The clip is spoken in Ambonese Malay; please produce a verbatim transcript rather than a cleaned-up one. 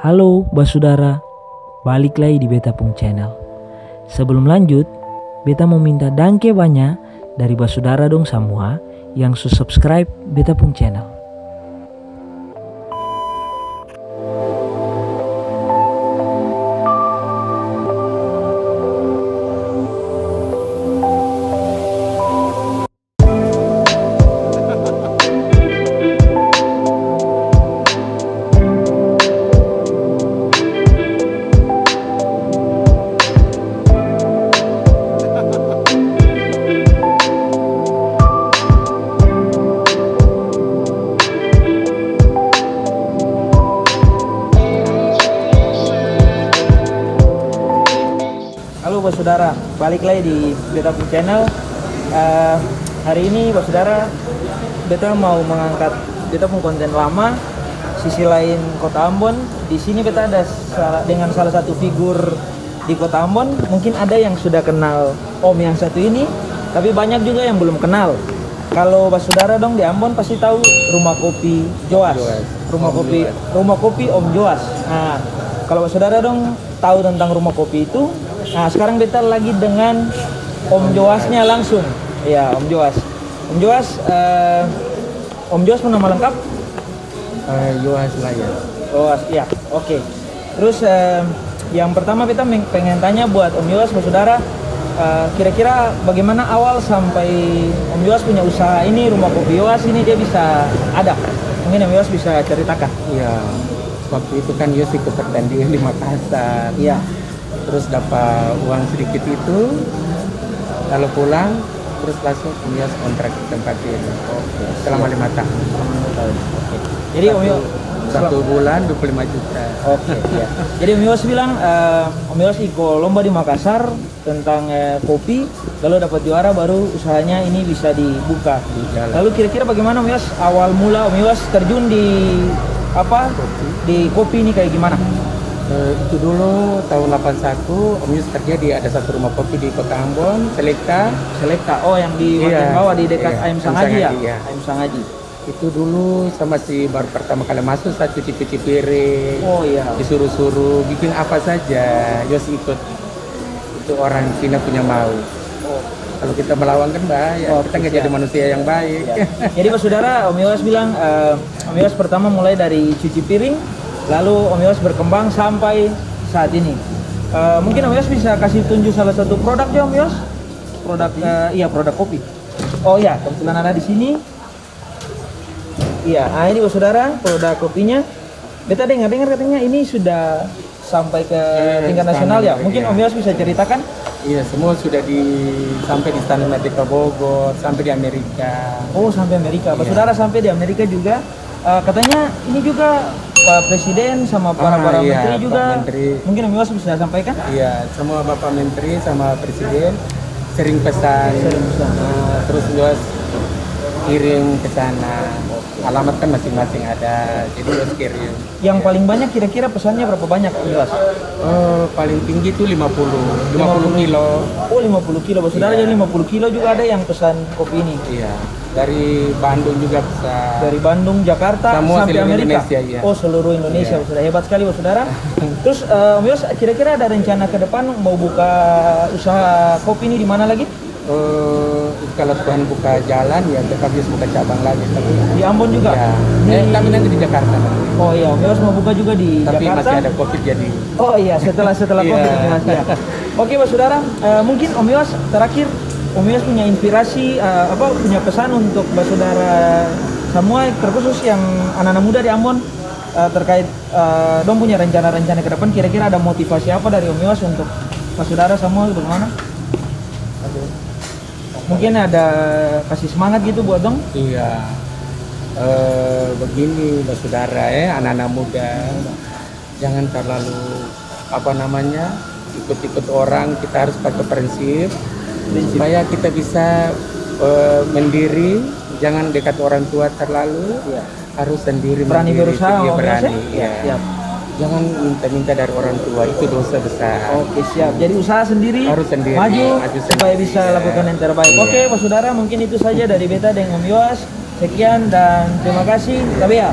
Halo basudara, balik lai di beta pung channel. Sebelum lanjut, beta mo minta dangke banya dari basudara dong samua yang su subscribe beta pung channel. Halo basudara, balik lai di beta pung channel. Eh, hari ini basudara, beta mau mengangkat beta pung konten lama, sisi lain Kota Ambon. Di sini beta ada sa-, dengan salah satu figur di Kota Ambon. Mungkin ada yang sudah kenal om yang satu ini, tapi banyak juga yang belum kenal. Kalo basudara dong di Ambon pasti tau rumah kopi Joas. Joas. Rumah Om kopi, Joas. Rumah kopi Om Joas. Nah, kalo basudara dong tau tentang rumah kopi itu. Nah, skarang beta lagi dengan Om Joasnya langsung. Iya, Om Joas. Om Joas, eh, Om Joas pung nama lengkap? Eh, Yoas Layas. Yoas, iya. Oke. Terus, eh, yang pertama beta meng-, pengen tanya buat Om Yoas, basudara, eh, kira-kira bagaimana awal sampai Om Yoas punya usaha ini, rumah kopi Yoas ini, dia bisa ada? Mungkin Om Yoas bisa ceritakan. Iya, waktu itu kan Yoas ikut pertandingan di Makassar. Iya. Terus dapa uang sedikit itu, lalu pulang, terus langsung Om Yoas kontrak di tempat ini. Oke, selama siap. Lima tahun. Selama lima tahun. Oke. Jadi, Om Yo-, satu, satu bulan dua puluh lima juta. Oke, iya. Jadi, Om Yoas bilang, eh, Om Yoas iko lomba di Makassar tentang, eh, kopi, lalu dapat juara, baru usahanya ini bisa dibuka. Dijalan. Lalu kira-kira bagaimana, Om Yoas, awal mula Om Yoas terjun di, apa, kopi. Di kopi ini kayak gimana? Eh, itu dulu tahun delapan satu, Om Yoas kerja di ada satu rumah kopi di Kota Ambon, Selekta. Selekta, oh, yang di bagian bawah, di dekat Ayam Sangaji, ya? Iya, Ayam Sangaji, iya. Ayam Sangaji. Itu dulu sa masih baru pertama kali masuk, sa cuci-cuci piring, oh, iya, disuruh-suruh bikin apa saja, Yoas ikut. Itu orang Cina punya mau. Oh. Kalau kita melawan kan bahaya, oh, kita nggak jadi manusia yang baik. Iya. Jadi, basudara, Om Yoas bilang, eh, Om Yoas pertama mulai dari cuci piring, lalu Om Yoas berkembang sampai saat ini. Eh, mungkin Om Yoas bisa kasih tunjuk salah satu produk ya, Om Yoas? Produk, eh, iya, produk kopi. Oh iya, kebetulan ada di sini. Iya, ah, ini, basudara, produk kopinya. Beta dengar-dengar katanya ini sudah sampai ke tingkat nasional, ya? Mungkin Om Yos bisa ceritakan? Iya, semua sudah di, sampai di Istana Merdeka Bogor, sampai di Amerika. Oh, sampai Amerika. Iya. Basudara sampai di Amerika juga. Eh, katanya ini juga Pak Presiden sama para, ah, para menteri juga. Pak Menteri. Mungkin Om Yos bisa sampaikan? Iya, semua Bapak Menteri sama Presiden sering pesan. Sering pesan. Eh, terus Yos kirim ke sana. Alamat kan masing-masing ada, jadi Yos kirim. Yang paling banyak kira-kira pesannya berapa banyak, Om Yos? Eh, paling tinggi tuh lima puluh, lima puluh kilo. Oh, lima puluh kilo, basudara. Iya. Jadi lima puluh kilo juga ada yang pesan kopi ini? Iya, dari Bandung juga pesan. Dari Bandung, Jakarta, sampai Amerika? Semua seluruh Indonesia, iya. Oh, seluruh Indonesia, iya. Sudah hebat sekali, basudara. Terus, eh, Om Yos, kira-kira ada rencana ke depan mau buka usaha kopi ini di mana lagi? Eh, kalau Tuhan buka jalan, ya tetap Yos buka cabang lagi, tapi di Ambon juga? Ya. Di, eh, kami nanti di Jakarta nanti. Oh iya, Om Yos mau buka juga di Jakarta? Tapi masih ada covid, jadi. Oh iya, setelah, setelah covid, iya. Masih ya. Oke, basudara, eh, mungkin Om Yos terakhir, Om Yos punya inspirasi, eh, apa, punya pesan untuk basudara samua, terkhusus yang anak-anak muda di Ambon, eh, terkait, eh, dong punya rencana-rencana ke depan, kira-kira ada motivasi apa dari Om Yos untuk basudara samua, bagaimana? Mungkin ada kasih semangat gitu buat dong? Iya. Eh, begini, basudara, eh, anak-anak muda, jangan terlalu, apa namanya, ikut-ikut orang. Kita harus pakai prinsip, prinsip, supaya kita bisa, eh, mandiri, jangan dekat orang tua terlalu. Iya. Harus sendiri, berani mandiri, berusaha, iya, Om Yos, berani, ya? Iya, iya. Siap. Jangan minta-minta dari orang tua, itu dosa besar. Oke, siap. Jadi usaha sendiri, harus sendiri, maju, maju sendiri, supaya bisa, iya, lakukan yang terbaik. Iya. Oke, basudara, mungkin itu saja dari beta deng Om Yos. Sekian dan terima kasih. Tabea.